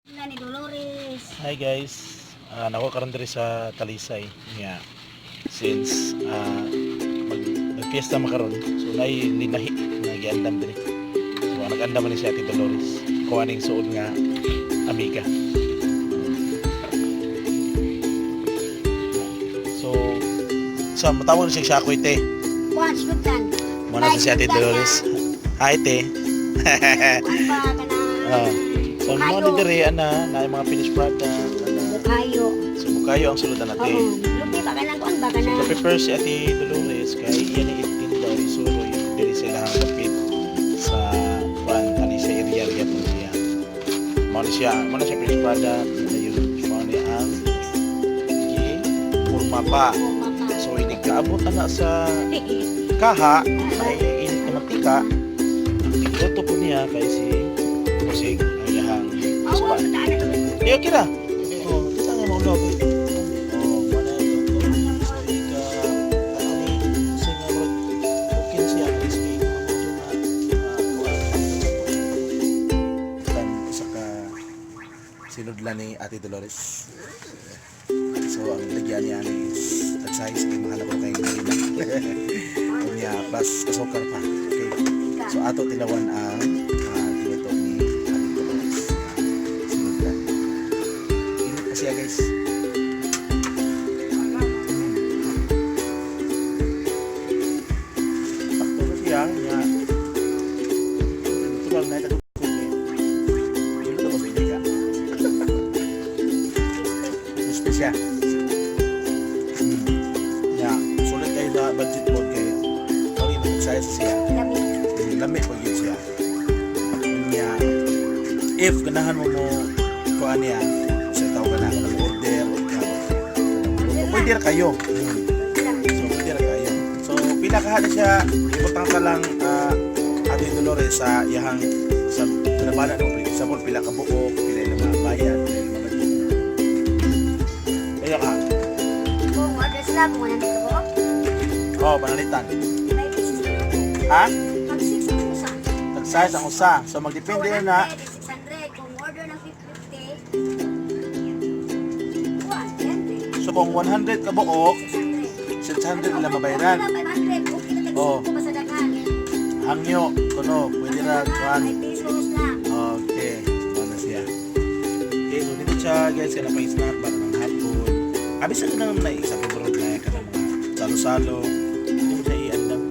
Sila ni Dolores. Hi guys, nako karon diri sa Talisay nga since mag nagpiesta man karon, so nay linahi nga giandam diri. So ang nag-andam man ni si Ate Dolores. Kuha ning suod nga amiga. So sa matawag na siya siya te. Kuan sinugdan. Mo na si Ate Dolores. Hi, te. Kuan ba kana? So mo ni diri ana na mga finished product ana. Bukayo. So bukayo ang sulod na Oo. te. Lupi ba kanang kuan ba kana? So prepare si Ate Dolores kay iyan ni itinda isuroy diri sa ilahang kapit sa kuan Talisay area gyapon siya. Mao ni siya finished product dayon mao ni ang gi purma pa. So inig kaabot ana sa kaha ay init na mantika. Ang giluto po niya kay si Kusig ang iyahang Awa husband. sa taan na. Eh, okay ra. Oh, kita nga maulo ko. Oh, mana ito to. So, ika, ano ni, kasi nga, bro, okay na siya, crispy. Medyo na, kuwan. Tan, isa ka sinudlan ni Ate Dolores. So, ang lagyan niya is tag-size, kay mahal ako kay Marina. Unya, plus asukar pa. Okay. So, ato tilawan ang giluto ni Ate Dolores. Sinudlan. Init pa siya, guys. Sakto na siya. Nga. Natural na ito. Giluto ko sa inyo ka. Crispy siya. Yeah. Sulit kayo sa budget mo kay kung rin size siya. Lami. Lami pag yun siya. Nya, if ganahan mo mo kuan niya, sa tao ka na ka order, pwede ra kayo. So pwede ra kayo. So pila ka na siya, ibutang ka lang Ate Dolores sa iyahang sa pinabana mo, for example, pila ka buok, pila ilang mga bayan, pila ilang mga budget. Kaya ka, Kung order sila kung 100 ka buok. Oh, panalitan. May pieces na ako. Ha? Pag 6 ang usa. Tag-size ang usa. So magdepende So, na 100 is 600. Kung order ng 50, kuan, 300. So kung 100 ka buok, 600. 600 nila mabayaran. 500. Okay na Oh. tag-5 pa sa daghan. Hangyo, kuno, pwede ra kuan. 5 pesos na. Okay, so na siya. Okay, so dito siya guys, kana pa snack ba ng hapon. Abi sa kanang na isa pa bro na kana mga salo-salo. Hindi mo siya iandam.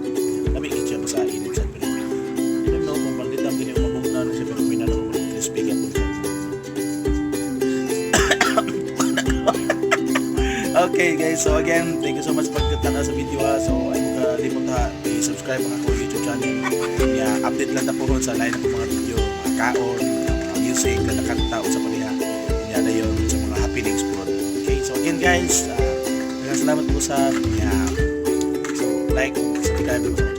Labi gid siya basta init sa pero. I don't know kung bandit ang gini mabugna na siya pero pinano ko crispy ka po siya. Okay guys, so again, thank you so much pagkatana sa video ha. So ay mo kalimot ha, i-subscribe ang ako YouTube channel. Yeah, update lang na po ron sa line ng mga video, mga kaon, mga music, kada kanta o sa paniha. Yeah, na yun, sa mga happenings po. Okay, so again guys, salamat po sa yeah, so like, subscribe sa